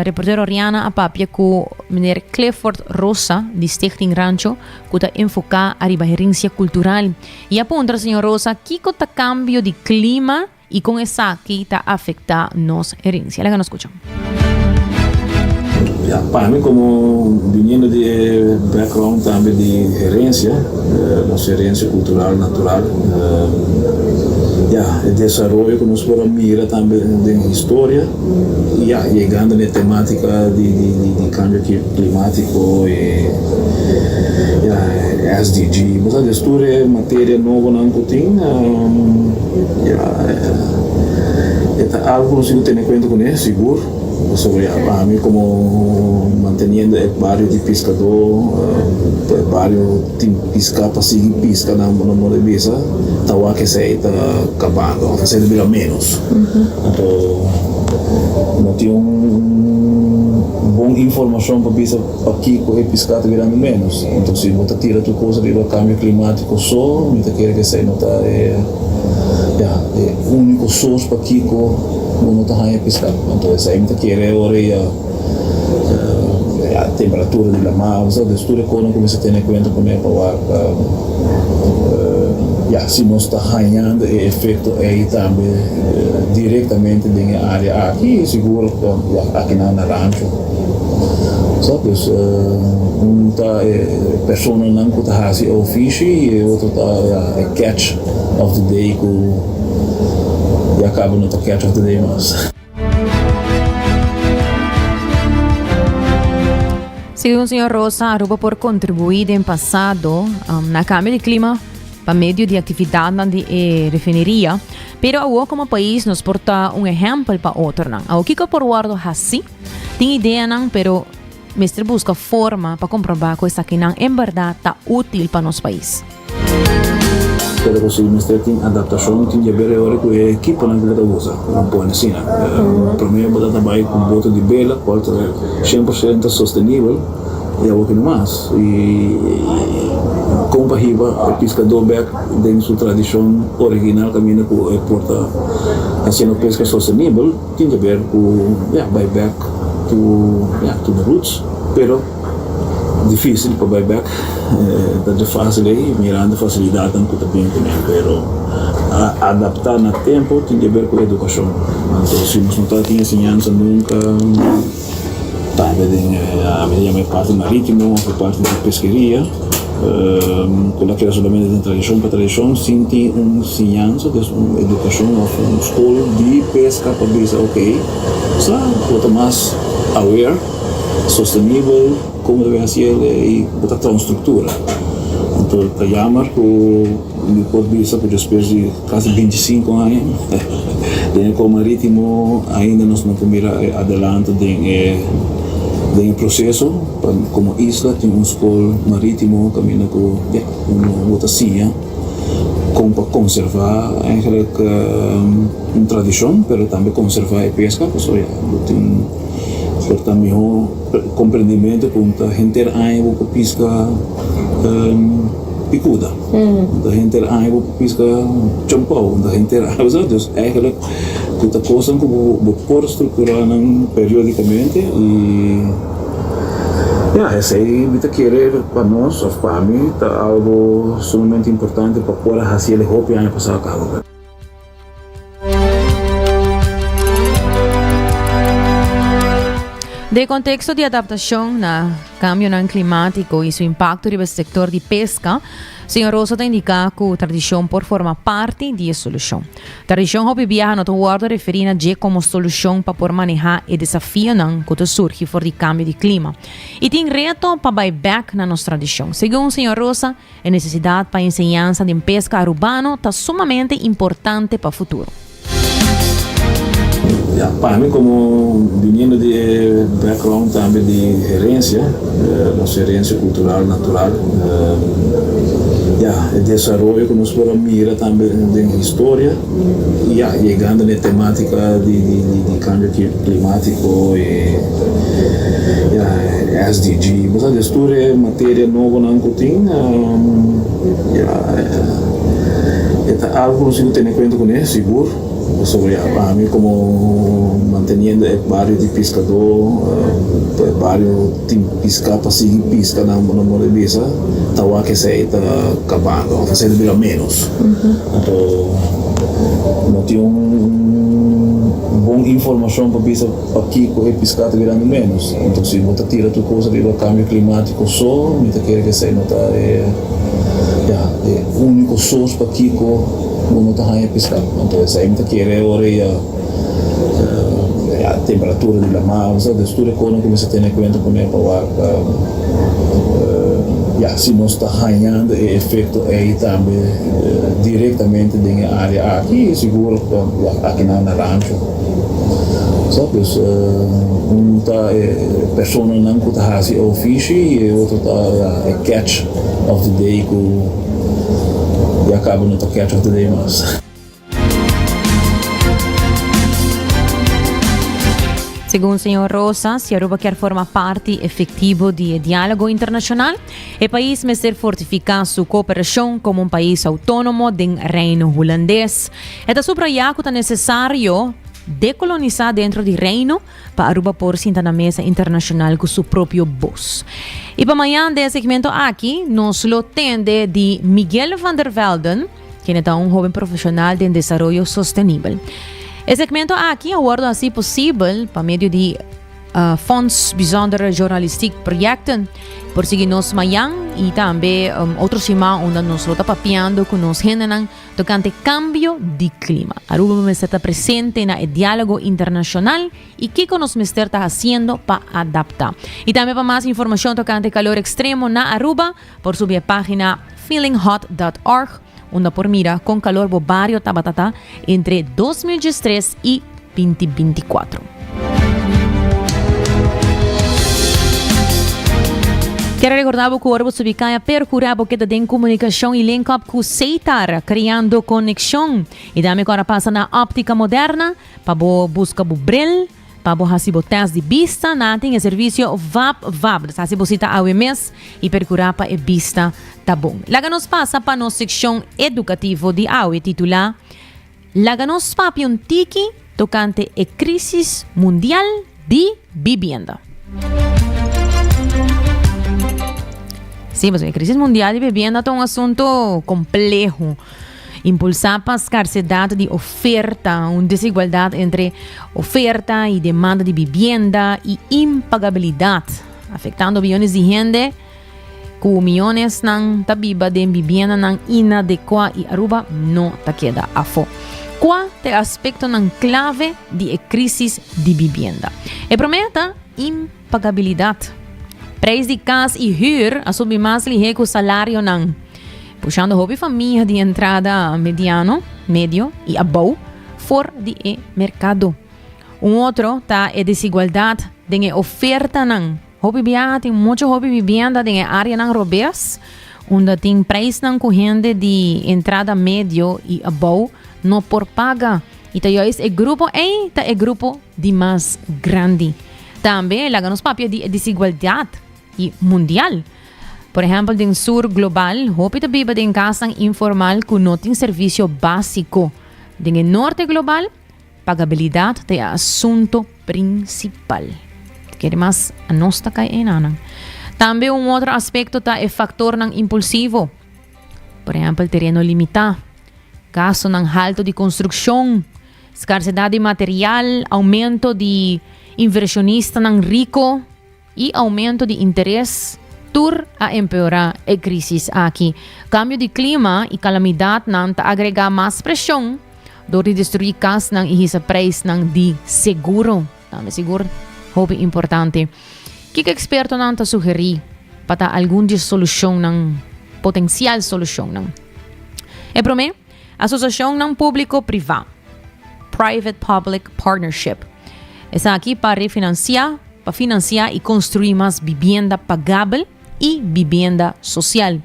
reportero Oriana a papia ku meneer Clifford Rosa di Stichting Rancho ku ta enfoká ariba herensia kultural i a puntra señor Rosa kiko ta kambio di klima I kon esaki ta afektá nos herensia? Laga nos skucha. Ya, pa mi komo biniendo di e background tambe di herensia, nos herensia kultural, natural, ya, e desaroyo ku nos por a mira tambe den historia, ya, yegando na e tematika di kambio klimatiko i ya, SDG, bo sa, des tur e materia nobonan ku tin. Ya, e ta algo ku nos tin ku tene kuenta kuné, sigur. Pasobra ya, pa ami komo manteniendo e bario di piskadó, pa e bario tin piská pa sigui piska nan bo no por bisa, ta wak esei ta kabando òf esei ta bira ménos. Anto no tin un bon informashon pa bisa pakiko e piská ta birando ménos. Anto si bo ta tira tur kos riba kambio klimátiko so, mi ta kere ku esei no ta e. Ya, e úniko source pakiko bo no ta haña piská. Anto esei mi ta kere ora ya ya temperatura di lamá, bo sa, dus tur e kosnan ku mester tene kuenta kuné pa wak ya si nos ta hañando e efekto ei tambe direktamente den e área aki, sigur ya akinan na rancho. Sa, dus un ta e personanan ku ta hasi e ofishi i e otro ta ya e catch of the day ku ya kaba no ta catch of the day mas. Segun señor Rosa, Aruba por contribui den pasado na cambio di clima pa medio di actividadnan di e refineria, pero awo como pais nos por ta un ehempel pa otronan. Awo kico por wordo haci? Tin ideanan, pero mester busca forma pa comproba cu esakinan en berdad ta util pa nos pais. Pero cu si mester tin adaptacion tin di haber e ora cu e ekiponan cu bo ta usa nan pone asina. Prome bo ta tabay cu boto di bela cual ta 100% sostenibel y awor ki no mas. Y con pa hiba e piscador bek den su tradicion original caminda cu e por ta haciendo pesca sostenibel tin di haber cu ya bay bek to ya to the roots pero Dificil pa bai bek, ta dje facil ei mirando facilidadnan cu ta bin cu nan, pero a adapta na tempo tin di haber cu educacion. Anto si nos no ta tin enseñansa nunca. Tambe den ami ta yama e parti maritimo of e parti di peskeria ku lo a keda solamente den tradishon pa tradishon sin tin un siñansa, dus un edukashon of un skol di peska pa bisa ok sa bo ta mas aware, sostenibel komo ta bay hasi el i bo ta traha un struktura. Anto ta yammer ku mi por bisa ku despues di Kasi 25 aña den e kor maritimo ainda nos no por mira e adelanto den e den e proseso pa komo isla tin un skol maritimo kaminda ku ya uno bo ta siña kon pa konserva eigenlijk un tradishon pero tambe konserva e peska pasobra ya bo tin por ta miho komprendimentu ku ta henter aña bo por piska pikuda. Ta henter aña bo por piska champou, ta henter aña, bo sa. Dus eigenlijk ku ta kosnan ku bo bo por strukturá nan periodikamente i ya esei mi ta kere pa nos òf pa mi ta algo sumamente importante pa por a hasi el hopi aña pasá kaba. Den konteksto di adaptashon na kambionan klimátiko i su impakto riba e sektor di peska, señor Rosa ta indiká ku tradishon por forma parti di e solushon. Tradishon hopi biaha no ta wòrdu referí na dje komo solushon pa por manehá e desafionan ku ta surgi for di kambio di klima i tin reto pa bai bèk na nos tradishon, segun señor Rosa. E nesesidat pa enseñansa den peska arubano ta sumamente importante pa futuro. Ya, pa mi komo biniendo di e background tambe di herensia, nos herensia kultural, natural, ya, e desaroyo ku nos por a mira tambe den historia, ya, yegando na e tematika di kambio klimatiko i ya, SDG, bo sa des tur e materia nobonan ku tin, ya, e ta algu ku nos tin ku tene kuenta kuné, sigur, pasobra ya, pa mi komo manteniendo e bario di piskadó, e bario tin piská pa sigui piska nan bo no por bisa, ta wak esei ta kabando, òf esei ta bira ménos. Anto no tin un bon informashon pa bisa. Pakiko e piská ta birando ménos? Anto si bo ta tira tur kos riba kambio klimátiko so, mi ta kere ku esei no ta e, ya, e úniko sos pakiko bo no ta haña piská. Anto esei mi ta kere ora ya, ya, temperatura di lamar, sa, des tur e kosnan ku mester tene kuenta kuné pa wak, ya, si nos ta hañando e efekto ei tambe direktamente den e área aki, sigur, ya, akinan na rancho. Sa, dus un ta e personanan ku ta hasi e ofishi i e otro ta e catch of the day ku ya kaba no ta catch of the day mas. Segun señor Rosa, si Aruba kier forma parti efectivo di e dialogo internacional, e pais mester fortifica su cooperacion como un pais autonomo den Reino Hulandes. E ta subrayá ku ta nesesario dekolonisá dentro di Reino pa Aruba por sinta na mesa internashonal ku su propio bos. I pa mañan den e segmento aki nos lo tende di Miguel van der Velden, kende ta un hoben profeshonal den desaroyo sostenibel. E segmento aki a wòrdu hasi posibel pa medio di Fonds Bijzondere Journalistiek Projecten. Por sigui nos mañan i tambe otro siman unda nos lo ta papiando ku nos hendenan Tokante kambio di klima, Aruba mester ta presente na e diálogo internashonal i kiko nos mester ta hasiendo pa adaptá. I tambe pa mas informashon tokante kalor ekstremo na Aruba, por subi e página feelinghot dot org unda por mira kon kalor bo bario tabata ta entre 2013 i 2024. Kier a recorda bo cu ora bo subi caya percura bo keda den comunicacion y link up cu Seitar, creando conexion. Y dame cu ora pasa na Optica Moderna pa bo busca bo bril, pa bo haci bo test di bista. Nan tin e servicio vap vap. Dus haci bo cita awe mes y percura pa e bista ta bon. Laga nos pasa pa nos seccion educativo di awe titula. Laga nos papia un tiki tokante e krísis mundial di bibienda. Sí, pasobra e krísis mundial di bibienda ta un asuntu kompleho. Impulsá pa skarsedat di oferta, un desigualdat entre oferta i demanda di bibienda i impagabilidat, afektando miyones di hende ku miyonesnan ta biba den bibiendanan inadekuá i Aruba no ta keda afó. Kua ta e aspektonan klave di e krísis di bibienda? E promé ta impagabilidat. Preis di kas i hür a subi mas lihé ku salarionan. Pushando hopi famia di entrada mediano, medio i abou for di e merkado. Un otro ta e desigualdat den e ofertanan. Hopi biaha tin mucho hopi bibienda den e areanan robes, unda tin preisnan ku hende di entrada medio i abou no por paga. I ta juist e grupo ei ta e grupo di mas grandi. Tambe laga nos papia di e desigualdat. i mundial. Por ehèmpel den Sur Global hopi ta biba den kasnan informal ku no tin servisio básiko. Den e Norte Global pagabilidat ta e asunto prinsipal. Ta kere mas anos ta kai enanan. Tambe un otro aspekto ta e faktornan impulsivo. Por ehèmpel tereno limitá, gastunan haltu di konstrukshon, skarsedat di material, oumento di invershonistanan riko. E aumento di interes tur a empeorá e krísis aki. Kambio di klima i kalamidatnan ta agregá mas preshon dor di destruí kasnan i hisa preisnan di seguro. Tambe sigur hopi importante. Kiko ekspertonan ta sugerí pa ta algun di e solushonnan, potensial solushonnan? E promé, asosiashonnan públiko-privá, private-public partnership. Esaki pa refinansiá. Pa finansiá i konstruí mas bibienda pagabel i bibienda sosial.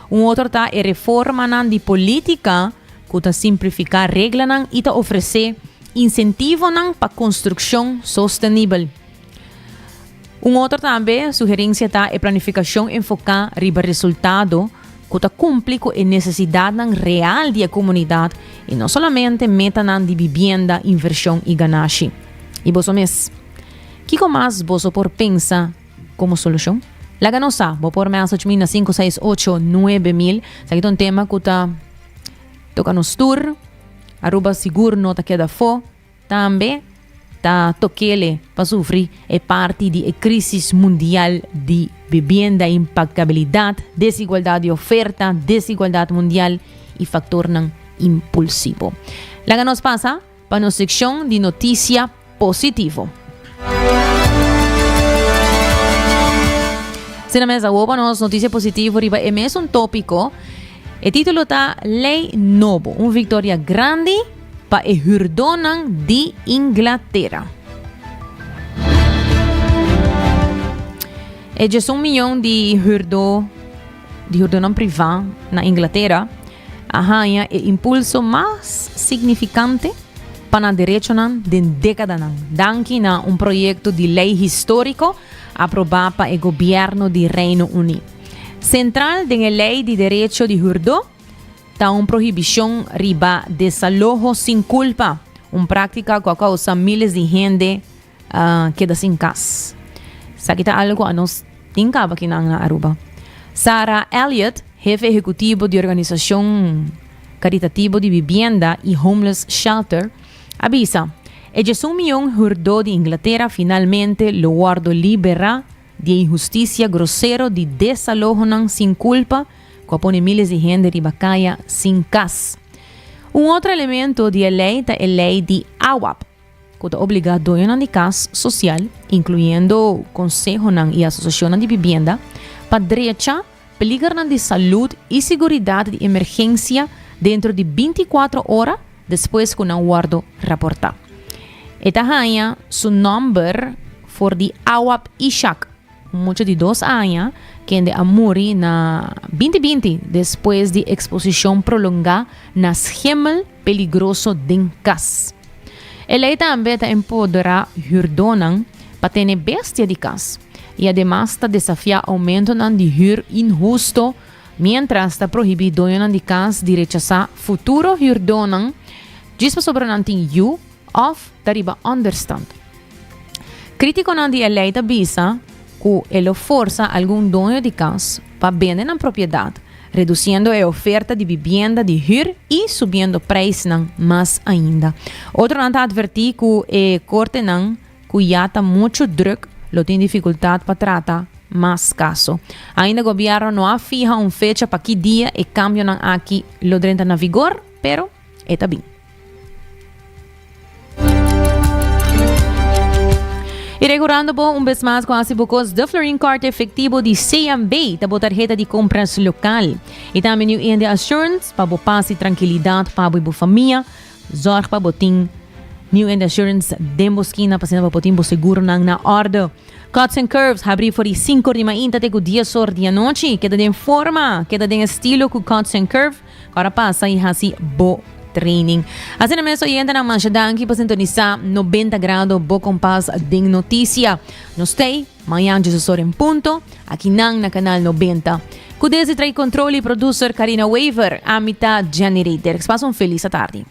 Un otro ta e reformanan di polítika ku ta simplifiká reglanan i ta ofresé insentivonan pa konstrukshon sostenibel. Un otro tambe sugerensia ta e planifikashon enfoká riba resultado ku ta kumpli ku e nesesidatnan real di e komunidat i no solamente metanan di bibienda, invershon i ganashi. I boso mes? Kiko mas boso por pensa komo solushon? Laga nos sa, bo por message mi na 568 9000. Esaki ta un tema ku ta toka nos tur. Aruba sigur no ta keda afó. Tambe ta tokele pa sufri e parti di e krisis mundial di bibienda, impagabilidat, desigualdat di oferta, desigualdat mundial i faktornan impulsivo. Laga nos pasa. Pa nos sekshon di notisia positivo. Asina mes awo pa nos notisia positivo riba e mesun tópiko. E título ta Lei Nobo, un viktoria grandi pa e hürdónan di Inglatera. E djesun miyon di hürdó di hürdónan privá na Inglatera a haña e impulso mas signifikante pa nan derechonan den dékadanan, danki na un proyekto di lei históriko aprobá pa e gobièrnu di Reino Uní. Sentral den e lei di derecho di hürdó ta un prohibishon riba desaloho sin kulpa, un práktika ku a kousa míles di hende keda sin kas. Esaki ta algo ku anos tin kaba kinan na Aruba. Sarah Elliott, hefe ehekutivo di organisashon karitativo di bibienda i Homeless Shelter, a bisa, E djesun mion hurdó di Inglatera finalmente lo wòrdu liberá di e inhustisia grosero di desalohonan sin kulpa ku a pone miles di hende riba kaya sin kas. Un otro elemento di e lei ta e lei di AWAP, ku ta obligá doñonan di kas sosial, inkluyendo konsehonan i asosiashonnan di bibienda, pa drecha peligernan di salud i siguridat di emergensia dentro di bintikuatro ora despues ku nan wòrdu raportá. E ta haña su nòmber for di Awab Ishak, Un mucha di dos aña kende a muri na 2020 despues di eksposishon prolongá na schimmel peligroso den kas. E lei tambe ta empoderá hürdónan pa tene bestia di kas i ademas ta desafiá oumentonan di hür inhusto miéntras ta prohibí doñonan di kas di rechasá futuro hürdónan djis pasobra nan tin yu òf ta riba ònderstand. Krítikonan di e lei ta bisa ku e lo forsa algun doño di kas pa bende nan propiedat reduciendo e oferta di bibienda di huur y subiendo prijsnan mas ainda. Otronan ta adverti cu e cortenan cu ya ta mucho druk lo tin dificultad pa trata mas caso. Ainda gobierno no a fiha un fecha pa ki dia e cambionan aki lo drenta na vigor, pero e ta bin. Y recordando bo un bes mas cu haci bo cos de Florin Card efectivo di CMB ta bo tarheta di compras local. Y tambe New India Assurance pa bo paz y tranquilidad pa bo y bo famia. Zorg pa bo tin New India Assurance den bo skina pa asina bo por tin bo seguronan na orde. Cuts and Curves habri for di 5 or di mainta te cu 10 or di anochi. Keda den forma, keda den estilo cu Cuts and Curve. Ora pasa y haci bo training. Asina mes oyentenan masha danki pa sintonisa 90 Grado bo kompas den noticia. Nos tei mañan Jesus or en punto aki nan na Canal 90. Cu desi trai control y producer Karina Wever, ami ta Jenny Reiterks. Pasa un feliz atardi.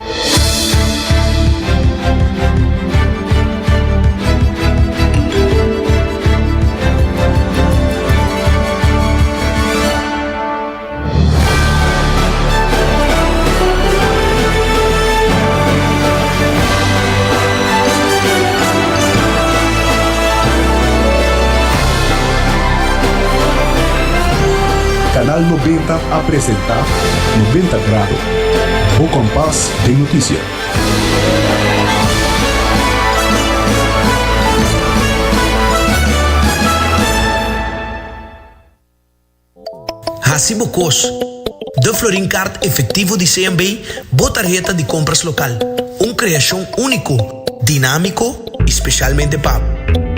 Canal 90 a presenta 90 Grado, bo kompas den notisia. Hasi bo kos. De Florin Card efectivo di CMB, bo tarheta di compras local. Un creacion unico, dinamico y specialmente pa bo.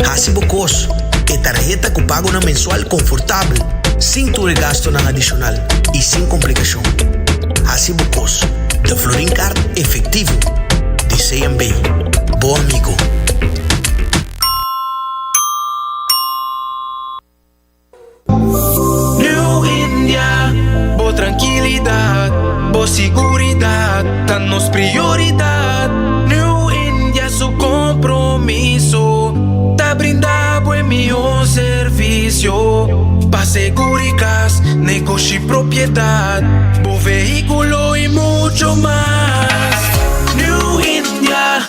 Hasi bo kos. E tarheta cu pagonan mensual confortabel, sin tur e gastonan adicional y sin complicacion. Hasi bo kos. De Florin Card efectivo di CMB. Bo amigo. New India, bo trankilidat, bo siguridat ta nos prioridat. New India su kompromiso ta brinda bo e mihó servisio pa seguri kas, negoshi, propiedat, bo vehíkulo i mucho mas. New India,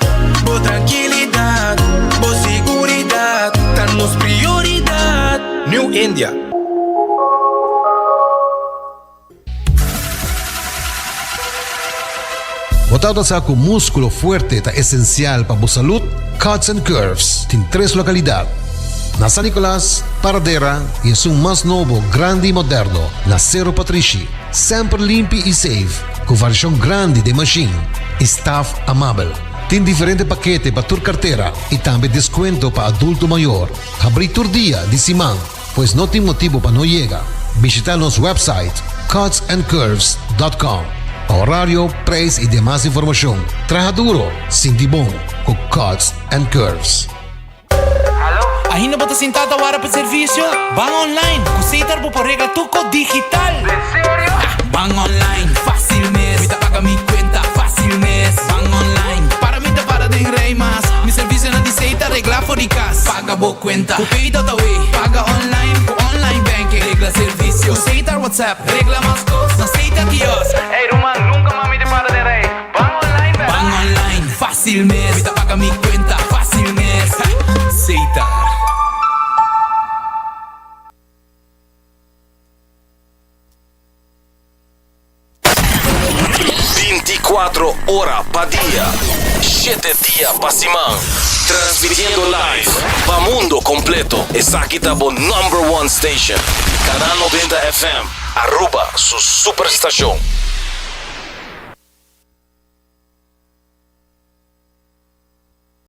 bo trankilidat, bo siguridat ta nos prioridat. New India. Bo tabata sa cu musculo fuerte ta esencial pa bo salud? Cuts and Curves tin tres localidad, na San Nicolas, Paradera y esun mas nobo, grandi y moderno, na Cerro Patrishi. Semper limpi y safe, cu variacion grandi den machine y staff amabel. Tin diferente pakete pa tur cartera y tambe descuento pa adulto mayor. Habrí tur dia di siman, pues no tin motibu pa no yega. Bishitá nos website cutsandcurves.com pa horario, prijs i demas informashon. Traha duro, sinti bon ku Cuts and Curves. Ainda bo ta sintá ta wara pa servisio? Ban online ku Setar bo por regla tur kos digital! Ban online, fácil mes. Mi ta paga mi cuenta, fácil mes. Ban online, para mi ta para den rij mas. Mi servicionan di Setar regla for di cas. Paga bo cuenta cu Pay.awe. Paga online cu online banking. Regla servicio cu Setar WhatsApp. Regla mas cos na Setar kiosk. Ey ruman, nunca mas mi ta para den rij. Ban online bera. Ban online, fácil mes. Mi ta paga mi cuenta, fácil mes. Setar. 24 ora pa dia, shete dia pa siman. Transmitiendo live pa mundo completo. Esaki ta bo number one station. Canal 90 FM, Aruba su superstacion.